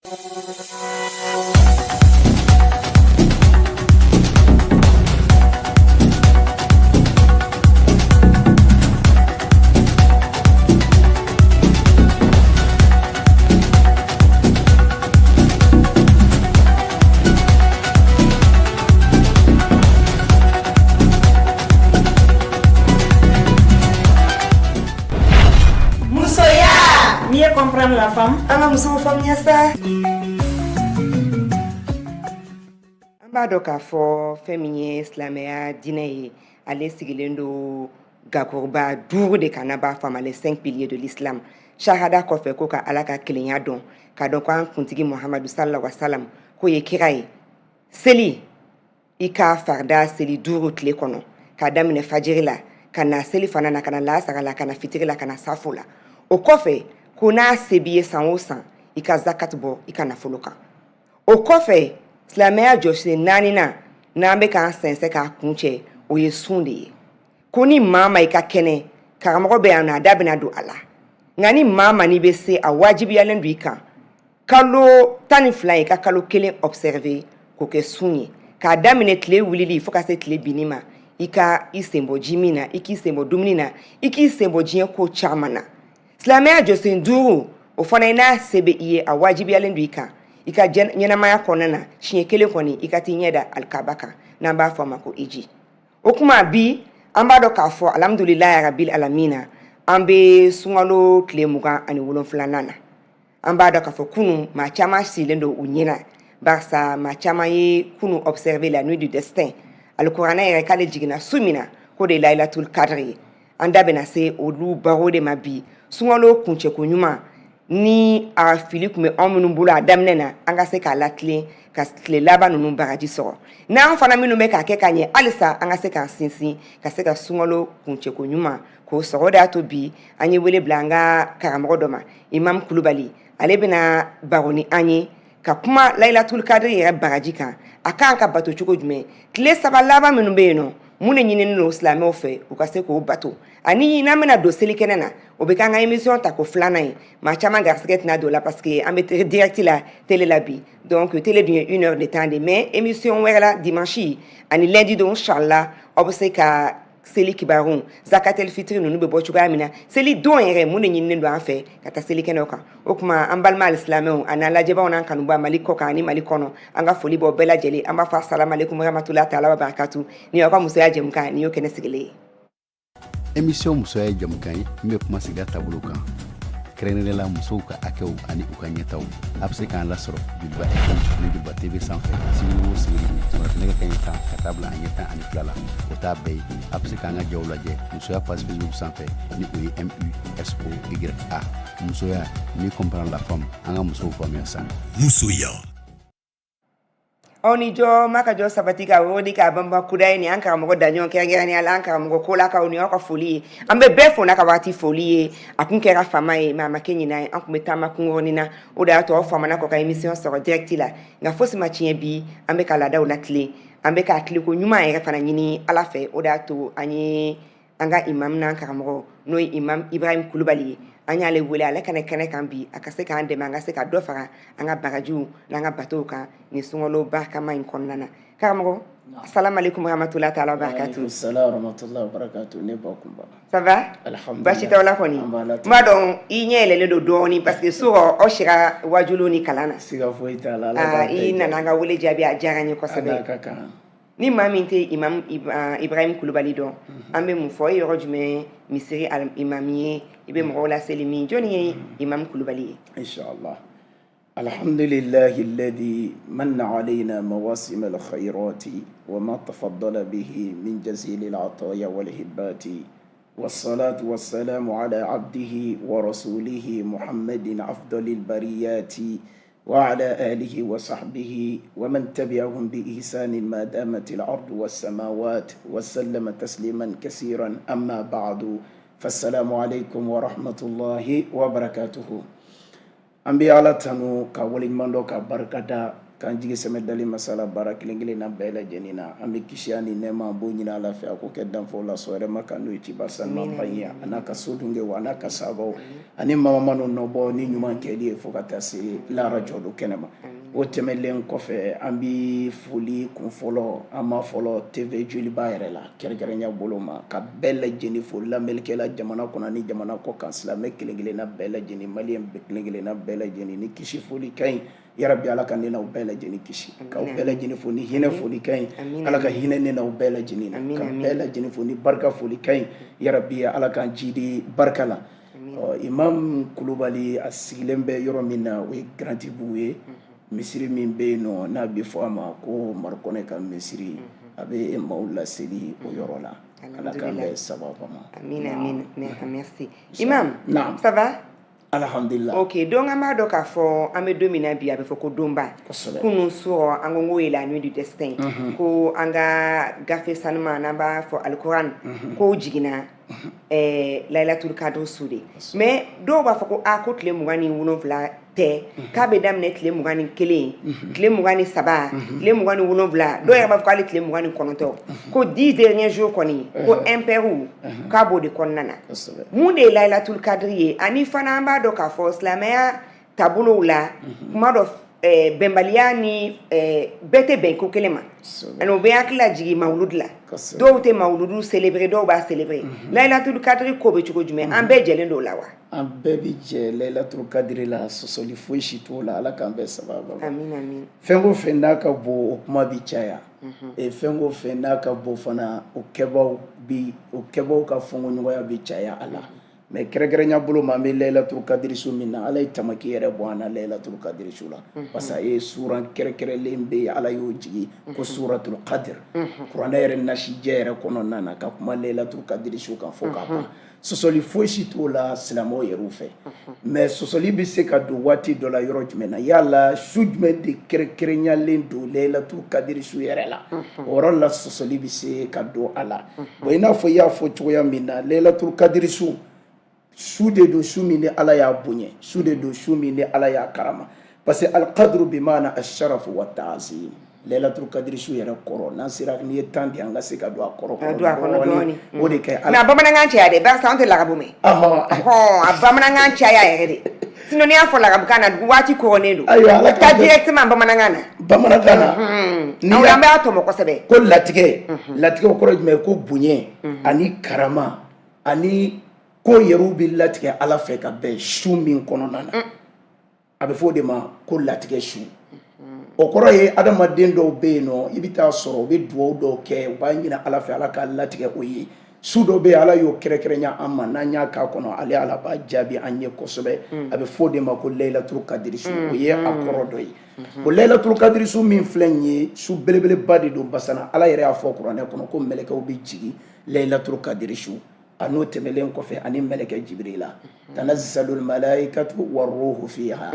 Musoya, mieux comprendre la femme. An ka musow faamuya sa. An b'a dɔn k'a fɔ fɛn min ye silamɛya diinɛ ye, ale sigilen don gakuruba duuru de kan, n'an b'a fɔ a ma les cinq piliers de l'islam. Shahada kɔfɛ, ko ka Ala ka kelenya dɔn, k'a dɔn ko an kuntigi Muhamadu sallallahu alaihi wasallam k'o ye kira ye. Seli, i ka farida seli duuru tile kɔnɔ, k'a daminɛ fajiri la ka na seli fana na, ka na laasara la, ka na fitiri la, ka na safo la. O kɔfɛ, ko n'a se b'i ye, san o san i ka zakat bɔ i ka nafolo kan. O kɔfɛ, silamɛya jɔsen naaninan n'an bɛ k'an sɛnsɛn k'a kuncɛ, o ye sun de ye. Ko ni maa ma i ka kɛnɛ, karamɔgɔ bɛ yan nɔ, a da bɛna don a la, nka ni maa ma n'i bɛ se, a wajibiyalen don i kan kalo 12, i ka kalo kelen observer k'o kɛ sun ye, k'a daminɛ tile wulili fo ka se tile binni ma. I ka i sen bɔ ji min na, i k'i sen bɔ dumuni na, i k'i sen bɔ diɲɛ ko caman na. Silamɛya jɔsen duuru, o fana ye n'a se bɛ i ye, a wajibiyalen don i kan i ka ɲɛnamaya kɔnɔna na, siɲɛ kelen kɔni i ka t'i ɲɛ da alikaba kan, n'an b'a fɔ a ma ko hiji. O kuma bi, an b'a dɔn k'a fɔ alhamdulilayi rabil alamina, an bɛ sunkalo tile 27nan na. An b'a dɔn k'a fɔ kunu maa caman sigilen don u ɲɛna, barisa maa caman ye kunu observer la nuit du destin. Alikuranɛ yɛrɛ k'ale jiginna su min na, k'o de ye layilatul kadiri ye. An da bɛna se olu baro de ma bi. Sunkalo kuncɛko ɲuman ni a fili tun bɛ anw minnu bolo a daminɛ na, an ka se k'a latilen ka tile laban ninnu baraji sɔrɔ. N'an fana minnu bɛ k'a kɛ ka ɲɛ, halisa an ka se k'an sinsin ka se ka sunkalo kuncɛko ɲuman k'o sɔrɔ. O de y'a to bi an ye wele bila an ka karamɔgɔ dɔ ma, Imam Kulubali. Ale bɛna baro ni an ye ka kuma layilatul kadiri yɛrɛ baraji kan, a kan ka bato cogo jumɛn, tile saba laban minnu bɛ yen nɔ, mun de ɲininen don silamɛw fɛ u ka se k'o bato, ani n'an bɛna don selikɛnɛ na. O bɛ k'an ka émission ta ko filanan ye. Maa caman garisɛgɛ tɛna don o la parce que an bɛ direct la télé la bi. Donc télé dun ye une heure de temps de, mais émission wɛrɛ la, dimanche ani lundi don, inchallah, aw bɛ se ka seli kibaru, zakatel fitiri ninnu bɛ bɔ cogoya min na, seli don yɛrɛ, mun de ɲininen don an fɛ ka taa seli kɛnɛw kan. O tuma an balima alisilamɛw a n'an lajɛbaaw n'an kanuba Mali kɔ kan ani Mali kɔnɔ, an ka foli bɔ bɛɛ lajɛlen. An b'a fɔ asalamu aleykum rahmatulahi taala wa barakatu. Ni aw ka musoya jɛmukan nin y'o kɛnɛ sigilen ye. Émission musoya ye jɛmukan ye min bɛ kuma sigida taabolo kan, kɛrɛnkɛrɛnnenya la musow ka hakɛw ani u ka ɲɛtaw. A bɛ se k'an lasɔrɔ Joliba FM ani Joliba TV sanfɛ sibiri o sibiri, sɔgɔmada nɛgɛ kanɲɛ 10 ka taa bila a ɲɛ 12 la. O t'a bɛɛ ye, a bɛ se k'an ka jaw lajɛ musoya page Facebook sanfɛ, ni o ye MUSOYA, musoya, mieux comprendre la femme. An ka musow faamuya sa. Musoya. Aw ni jɔ ma ka jɔ sabati ka wodi k'a banba kuda ye. Ni an karamɔgɔ daɲɔgɔn, kɛrɛnkɛrɛnnenya la an karamɔgɔ kolakaw, ni aw ka foli ye. An bɛ bɛɛ fo n'a ka waati foli ye. A kun kɛra fama ye, maa ma kɛ ɲinan ye. An kun bɛ taama kunkurunin na, o de y'a to aw famana kɔ ka émission sɔrɔ direct la, nka fosi ma tiɲɛ. Bi an bɛ ka laadaw latilen, an bɛ ka tileko ɲuman yɛrɛ fana ɲini Ala fɛ. O de y'a to an ye an ka imam n'an karamɔgɔ, n'o ye imam Ibrahim Kulubali ye, an y'ale wele ale ka na kɛnɛ kan bi, a ka se k'an dɛmɛ, an ka se ka dɔ fara an ka bagajiw n'an ka batow kan nin sunkalo barikama in kɔnɔna na. Karamɔgɔ, assalamu alaikum warahmatullahi taala wabarakatuh. Salam warahmatullahi wabarakatuh. Ne ba kunba. Ça va? Alhamdulillah. Baasi t'aw la kɔni? An b'a la. N b'a dɔn i ɲɛ yɛlɛlen don dɔɔni parce que surɔ aw sira wajuliw ni kalan na. Siga foyi t'a la. Ala Ah, k'a i bɛɛ nana an ka wele jaabi, a diyara n ye diya. kosɛbɛ. Ala ka kan. Ni maa min tɛ imam Ibrahim Kulubali dɔn, an bɛ mun fɔ? E yɔrɔ jumɛn misiri imam ye? I bɛ mɔgɔw laseli min? Jɔnni ye imam Kulubali ye? Inshallah. الحمد لله الذي من علينا مواسم الخيرات وما تفضل به من جزيل العطايا والهبات، والصلاة والسلام على عبده ورسوله محمد أفضل البريات وعلى آله وصحبه ومن تبعهم بإحسان ما دامت الأرض والسماوات وسلم تسليما كثيرا. أما بعد، فالسلام عليكم ورحمة الله وبركاته. An bɛ Ala tanu ka waleɲuman dɔn ka barika da. K'an jigi sɛmɛ dali masa la baara kelen kelenna bɛɛ lajɛlen na. An bɛ kisi ani nɛɛma, an b'o ɲini Ala fɛ, a k'o kɛ danfɛnw la sɔn hɛrɛma kan, n'o ye ciba sanumanba ye, a n'a ka sodenw, a n'a ka sahabaw ani maa minnu nɔbɔ ni ɲuman kɛli ye fo ka taa se lahara jɔdon kɛnɛ ma. O tɛmɛnlen kɔfɛ, an bɛ foli kun fɔlɔ, an b'a fɔlɔ TV Joliba yɛrɛ la kɛrɛnkɛrɛnya bolo ma, ka bɛɛ lajɛlen fo, lamɛnnikɛla jamana kɔnɔ ani jamana kɔ kan, silamɛ kelen kelenna bɛɛ lajɛlen, maliyɛn kelen kelenna bɛɛ lajɛlen, ni kisi foli ka ɲi. Yarabi, Ala ka ne n'aw bɛɛ lajɛlen kisi. K'aw bɛɛ lajɛlen fo ni hinɛ foli ka ɲi, Ala ka hinɛ ne n'aw bɛɛ lajɛlen na. Ka bɛɛ lajɛlen fo ni barika foli ka ɲi, yarabi, Ala k'an jidi barika la. Ɔ, Imam Kulubali, a sigilen bɛ yɔrɔ min na, o ye Garantibugu ye. Misiri min bɛ yen nɔ, n'a bɛ fɔ a ma ko Marikɔnɛ ka misiri, a bɛ maaw laseli o yɔrɔ la. Ala k'an bɛn sababa ma. Amina, amina, merci Imam. Naam. Ça va? Alhamdulillah. Ok, donc an b'a dɔn k'a fɔ an bɛ don min na bi, a bɛ fɔ ko donba. Kunun surɔ, an ko k'o ye la nuit du destin, ko an ka gafe sanuman, n'an b'a fɔ Alikuran, k'o jiginna Laylatul Kadr su de. Mais dɔw b'a fɔ ko a ko tile 27 tɛ, k'a bɛ daminɛ tile 21, tile 23, tile 27, dɔw yɛrɛ b'a fɔ k'ale tile 29, ko 10 derniers jours kɔni, ko impair k'a b'o de kɔnɔna na. Mun de ye Laylatul Kadr ye? Ani fana, an b'a dɔn k'a fɔ silamɛya taabolow la, kuma dɔ bɛnbaliya ni bɛɛ tɛ bɛn ko kelen ma, ani o bɛ hakili lajigin mawuludi la. Dɔw tɛ mawuludu célébrer, dɔw b'a célébrer. Laylatul Kadr ko bɛ cogo jumɛn? An bɛɛ jɛlen don o la wa? An bɛɛ bɛ jɛ Laylatul Kadr la, sɔsɔli foyi si t'o la. Ala k'an bɛɛ sababa. Amin, amin. Fɛn o fɛn n'a ka bon, o kuma bi caya. Fɛn o fɛn n'a ka bon fana, o kɛbaw bi, o kɛbaw ka fɔnkɔɲɔgɔnya bi caya a la. Mais kɛrɛnkɛrɛnya bolo ma, an bɛ Laylatul Kadr su min na, Ala ye tamaki yɛrɛ bɔ an na Laylatul Kadr su la, parce que a ye suran kɛrɛnkɛrɛnlen bɛ yen, Ala y'o jigi ko Suratul Kadr. Kuranɛ yɛrɛ nasijɛ yɛrɛ kɔnɔna na, ka kuma Laylatul Kadr su kan fo ka ban, sɔsɔli foyi si t'o la silamɛw yɛrɛw fɛ. Mais sɔsɔli bɛ se ka don waati dɔ la yɔrɔ jumɛn na? Yala su jumɛn de kɛrɛnkɛrɛnyalen don Laylatul Kadr su yɛrɛ la? O yɔrɔ la, sɔsɔli bɛ se ka don a la. Bon, i n'a fɔ i y'a fɔ cogoya min na, Laylatul Kadr su, su de don, su min ni Ala y'a bonya, su de don, su min ni Ala y'a karama, parce que al-qadru bi maana ash-sharafu wa ta'zim. Laylatul Kadr su yɛrɛ kɔrɔ, n'an sera, n'i ye temps di, an ka se ka don a kɔrɔ. Don a kɔnɔ dɔɔni. O de kɛ. Mais a bamanankan caya dɛ, barisa an tɛ larabu mɛn. A bamanankan caya yɛrɛ de, sinon n'i y'a fɔ larabukan na, waati kɔrɔnen don. Ayiwa, Ala. Taa directement bamanankan na. Bamanankan na. Ni an b'a tɔmɔ kosɛbɛ. Ko latigɛ, latigɛ, o kɔrɔ jumɛn ye? Ko bonya ani karama ani ko yɛrɛw bɛ latigɛ Ala fɛ ka bɛn su min kɔnɔna na, a bɛ fɔ o de ma ko latigɛ su. O kɔrɔ ye, adamaden dɔw bɛ yen nɔ, i bɛ taa sɔrɔ u bɛ dugawu dɔw kɛ, u b'a ɲini Ala fɛ, Ala k'a latigɛ o ye. Su dɔ bɛ yen, Ala y'o kɛrɛnkɛrɛnya an ma, n'an y'a k'a kɔnɔ, ale Ala b'a jaabi an ye kosɛbɛ. A bɛ fɔ o de ma ko Laylatul Kadr su. O ye a kɔrɔ dɔ ye. O Laylatul Kadr su min filɛ nin ye, su belebeleba de don, basana Ala yɛrɛ y'a fɔ kuranɛ kɔnɔ ko mɛlɛkɛw bɛ jigin Laylatul Kadr su. A n'o tɛmɛlen kɔfɛ, ani mɛlɛkɛ Jibirila, tanazzalul malaikatu waruhu fiha,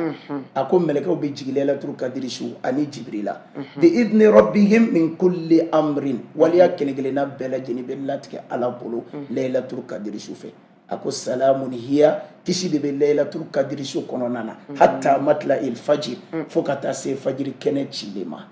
a ko mɛlɛkɛw bɛ jigin Laylatul Kadr su ani Jibirila, bi idni rabbihim min kulli amrin, waliya kelen kelenna bɛɛ lajɛlen bɛ latigɛ Ala bolo Laylatul Kadr su fɛ. A ko salamun hiya, kisi de bɛ Laylatul Kadr su kɔnɔna na, hatta matla'il fajr, fo ka taa se fajiri kɛnɛ cilen ma.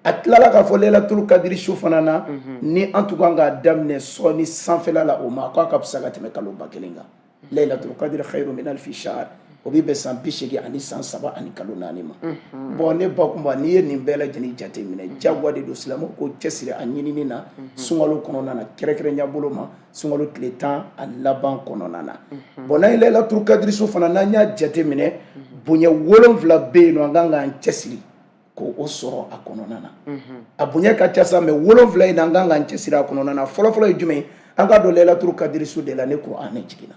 A tilala k'a fɔ Laylatul Kadr su fana na, ni an tun kan k'a daminɛ sɔɔni sanfɛla la, o ma k'a ka fisa ka tɛmɛ kalo 1000 kan. Laylatul Kadr khairu min alfi shahr, o bɛ bɛn san 83 san 3 ani kalo 4 ma. Bon, ne ba kunba, n'i ye nin bɛɛ lajɛlen jate minɛ, jagoya de don silamɛw ko cɛsiri a ɲinini na sunkalo kɔnɔna na, kɛrɛnkɛrɛnya bolo ma sunkalo tile 10 a laban kɔnɔna na. Bon, n'an ye Laylatul Kadr su fana, n'an y'a jate minɛ, bonya 7 bɛ yen nɔ, an kan k'an cɛsiri k'o sɔrɔ a kɔnɔna na. A bonya ka ca sa, mais 7 in na, an kan k'an cɛsiri a kɔnɔna na. Fɔlɔfɔlɔ ye jumɛn ye? An k'a dɔn Laylatul Kadr su de la ni Kuranɛ jiginna.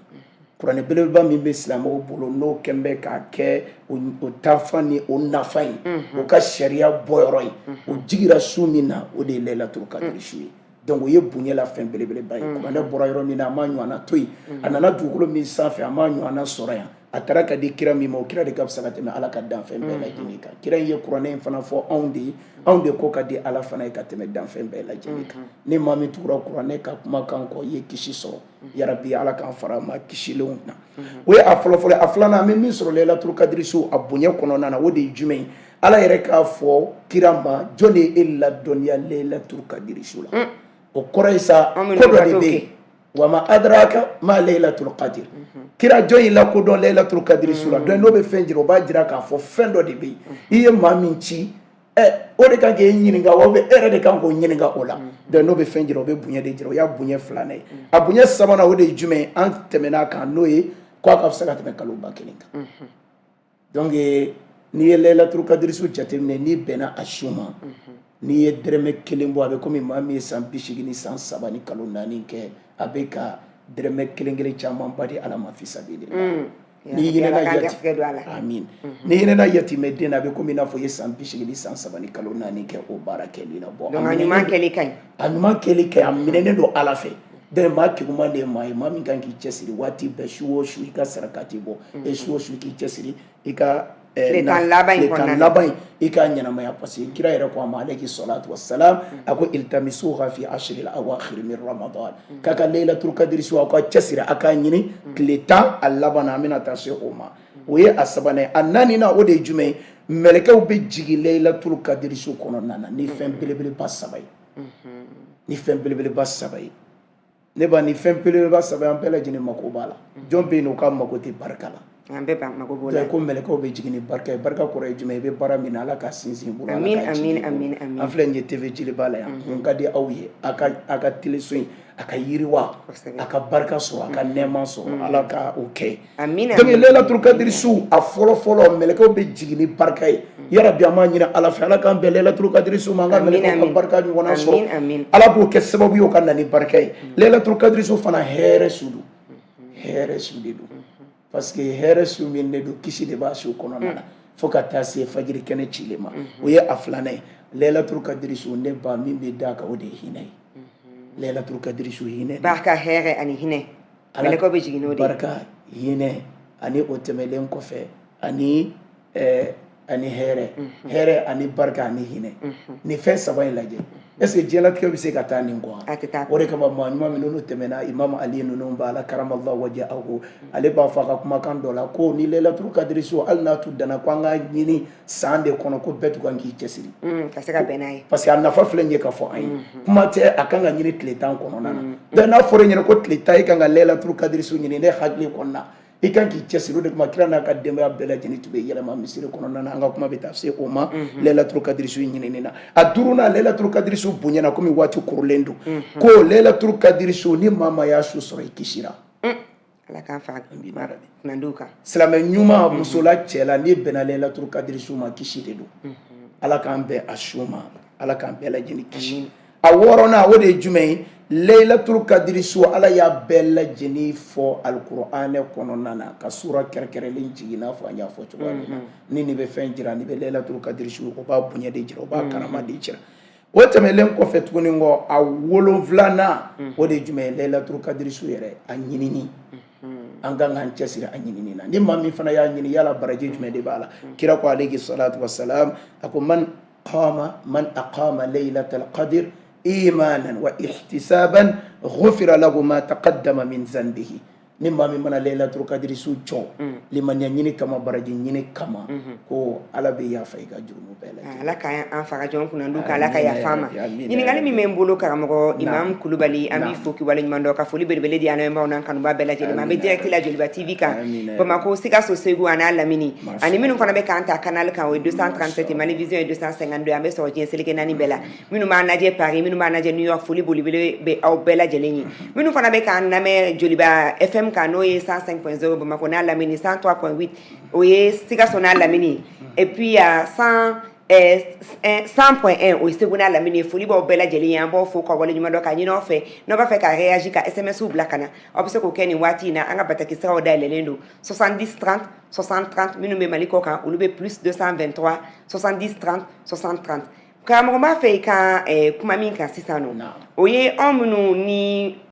Kuranɛ belebeleba min bɛ silamɛw bolo, n'o kɛn bɛ k'a kɛ o taafan ni o nafa ye, o ka sariya bɔyɔrɔ ye, o jigira su min na, o de ye Laylatul Kadr su ye. Donc o ye bonya la fɛn belebeleba ye. Kuranɛ bɔra yɔrɔ min na, a ma ɲɔgɔnna to yen. A nana dugukolo min sanfɛ, a ma ɲɔgɔnna sɔrɔ yan. A taara ka di kira min ma, o kira de ka fisa ka tɛmɛ Ala ka danfɛn bɛɛ lajɛlen kan. Kira in ye kuranɛ in fana fɔ anw de ye, anw de ko ka di Ala fana ye ka tɛmɛ danfɛn bɛɛ lajɛlen kan. Ni maa min tugura kuranɛ ka kumakan kɔ, i ye kisi sɔrɔ. Yarabi, Ala k'an fara maa kisilenw na. O ye a fɔlɔfɔlɔ. A filanan, an bɛ min sɔrɔ Laylatul Kadr su a bonya kɔnɔna na, o de ye jumɛn ye? Ala yɛrɛ k'a fɔ kira ma: jɔn de ye e ladɔnniya Laylatul Kadiri su la? O kɔrɔ ye sa, ko dɔ de bɛ yen. Wama adraka ma Laylatul Kadir? Kira, jɔn y'i lakodɔn Laylatul Kadiri su la? Donc n'o bɛ fɛn jira, o b'a jira k'a fɔ fɛn dɔ de bɛ yen. I ye maa min ci ɛ, o de kan k'e ɲininka wa, e yɛrɛ de kan k'o ɲininka o la. Donc n'o bɛ fɛn jira, o bɛ bonya de jira. O y'a bonya filanan ye. A bonya sabanan, o de ye jumɛn ye? An tɛmɛn'a kan, n'o ye ko a ka fisa ka tɛmɛ kalo 1000 kan. Donc n'i ye Laylatul Kadiri su jateminɛ, n'i bɛnna a su ma, n'i ye dɛrɛmɛ kelen bɔ, a bɛ komi maa min ye san 83 san 3 ni kalo 4 kɛ, a bɛ ka dɛrɛmɛ kelen kelen camanba di Ala ma fisabili. N'i hinɛna yati, amin, n'i hinɛna yatimɛden na, a bɛ komi i n'a fɔ i ye san 80 san 3 ni kalo 4 kɛ o baara kɛli la. Bon, a ɲuman kɛli ka ɲi. A ɲuman kɛli ka ɲi, a minɛnen don Ala fɛ. Donc maa keguman de ye maa ye, maa min kan k'i cɛsiri waati bɛɛ, su o su i ka sarakati bɔ, e su o su k'i cɛsiri i ka tile 10 laban in kɔnɔna 10 laban in, i k'a ɲɛnamaya, parce que kira yɛrɛ ko a ma, alayhi salatu wassalam, a ko: iltamisuha fi ashril awakhir min Ramadan. K'a ka Laylatul Kadiri su, aw ka cɛsiri a k'a ɲini tile 10 a laban na. An bɛna taa se o ma. O ye a sabanan ye. A naaninan, o de ye jumɛn ye? Mɛlɛkɛw bɛ jigin Laylatul Kadiri su kɔnɔna na ni fɛn belebeleba saba ye, ni fɛn belebeleba saba ye. Ne ba, ni fɛn belebeleba saba ye, an bɛɛ lajɛlen mako b'a la. Jɔn bɛ yen nɔ k'a mako tɛ barika la? An bɛɛ b'a mako b'o la. Ko mɛlɛkɛw bɛ jigin ni barika ye. Barika kɔrɔ ye jumɛn ye? I bɛ baara min na, Ala ka sinsin bolo. Amin, amin, amin, amin. An filɛ nin ye TV Joliba la yan. Mun ka di aw ye? A ka teleso in, a ka yiriwa, a ka barika sɔrɔ, a ka nɛɛma sɔrɔ. Ala ka o kɛ. Amin. Donc Laylatul Kadiri su, a fɔlɔ fɔlɔ, mɛlɛkɛw bɛ jigin ni barika ye. Yarabi, an b'a ɲini Ala fɛ, Ala k'an bɛn Laylatul Kadiri su ma, an ka mɛlɛkɛw ka barika ɲɔgɔnna sɔrɔ. Ala b'o kɛ sababu ye o ka na ni barika ye. Laylatul Kadiri su fana, hɛrɛ su don, hɛrɛ su de don, parce que hɛrɛ su min de don, kisi de b'a su kɔnɔna na fo ka taa se fajiri kɛnɛ cilen ma. O ye a filanan ye. Laylatul Kadiri su, ne ba, min bɛ d'a kan, o de ye hinɛ ye. Laylatul Kadiri su, hinɛ. Barika, hɛrɛ ani hinɛ, mɛlɛkɛw bɛ jigin n'o de ye. Barika, hinɛ, ani o tɛmɛlen kɔfɛ ani hɛrɛ, hɛrɛ ani barika ani hinɛ. Nin fɛn saba in lajɛ, est ce que diɲɛlatigɛ bɛ se ka taa nin kɔ? A tɛ taa. O de kama, maa ɲuman minnu tɛmɛna, Imam Ali ninnu b'a la, karamallahu wajahu, ale b'a fɔ a ka kumakan dɔ la ko ni Laylatul Kadiri su, hali n'a tun danna ko an k'a ɲini san de kɔnɔ, ko bɛɛ tun kan k'i cɛsiri. Ka se ka bɛn n'a ye. Parce que a nafa filɛ nin ye ka fɔ an ye, kuma tɛ a kan ka ɲini tile 10 kɔnɔna na. Donc n'a fɔra e ɲɛna ko tile 10 e kan ka Laylatul Kadiri su ɲini, ne hakili kɔnɔna, i kan k'i cɛsiri. O de kama, kira n'a ka denbaya bɛɛ lajɛlen tun bɛ yɛlɛma misiri kɔnɔna na. An ka kuma bɛ taa se o ma, Laylatul Kadiri su ɲinini na. A duurunan, Laylatul Kadiri su bonyana, komi waati korolen don, ko Laylatul Kadiri su, ni maa maa y'a su sɔrɔ, i kisira. Ala k'an fa kunandiw kan. Silamɛ ɲuman, muso la, cɛ la, n'i bɛnna Laylatul Kadiri su ma, kisi de don. Ala k'an bɛn a su ma, Ala k'an bɛɛ lajɛlen kisi. A wɔɔrɔnan, o de ye jumɛn ye? Laylatul Kadiri su, Ala y'a bɛɛ lajɛlen fɔ Alikuranɛ kɔnɔna na, ka sura kɛrɛnkɛrɛnlen jigin, i n'a fɔ an y'a fɔ cogoya min na. Ni nin bɛ fɛn jira, ni bɛ Laylatul Kadiri su, o b'a bonya de jira, o b'a karama de jira. O tɛmɛnen kɔfɛ tuguni kɔ, a wolonfilanan, o de ye jumɛn ye? Laylatul Kadiri su yɛrɛ, a ɲinini, an kan k'an cɛsiri a ɲinini na. Ni maa min fana y'a ɲini, yala baraji jumɛn de b'a la? Kira ko, alayhi salatu wasalam, a ko: man qama, man aqama laylatal qadr imanan wa ihtisaban, ghufira lahu ma taqaddama min zanbihi. Ni maa min mana Laylatul Kadiri su jɔ limaniya ɲini kama, baraji ɲini kama, ko Ala bɛ yafa i ka jurumu bɛɛ lajɛlen. Ala k'an faga jɔn kunnandiw kan, Ala ka yafa an ma. Ɲininkali min bɛ n bolo, karamɔgɔ Imam Kulubali, an b'i fo k'i waleɲuman dɔn, ka foli belebele di an lamɛnbaaw n'an kanubaa bɛɛ lajɛlen ma. An bɛ direct la Joliba TV kan, Bamakɔ, Sikaso, Segu a n'a lamini, ani minnu fana bɛ k'an ta canal kan, o ye 237, Mali Vision ye 252. An bɛ sɔrɔ diɲɛ seleke naani bɛɛ la. Minnu b'an lajɛ Paris, minnu b'an lajɛ New York, foli belebele bɛ aw bɛɛ lajɛlen ye. Minnu fana bɛ k'an lamɛn Joliba FM kan, n'o ye 105.0 Bamakɔ n'a lamini, 103.8, o ye Sikaso n'a lamini, et puis à 100.1, o ye Segu n'a lamini ye. Foli b'aw bɛɛ lajɛlen ye, an b'aw fo ka waleɲuman dɔn, k'a ɲini aw fɛ, n'aw b'a fɛ ka réagir, ka SMS bila ka na, aw bɛ se k'o kɛ nin waati in na. An ka bataki siraw dayɛlɛlen don: 70 30 60 30. Minnu bɛ Mali kɔ kan, olu bɛ plus 223 70 30 60 30. Karamɔgɔ, b'a fɛ i ka kuma min kan sisan nɔ, o ye anw minnu ni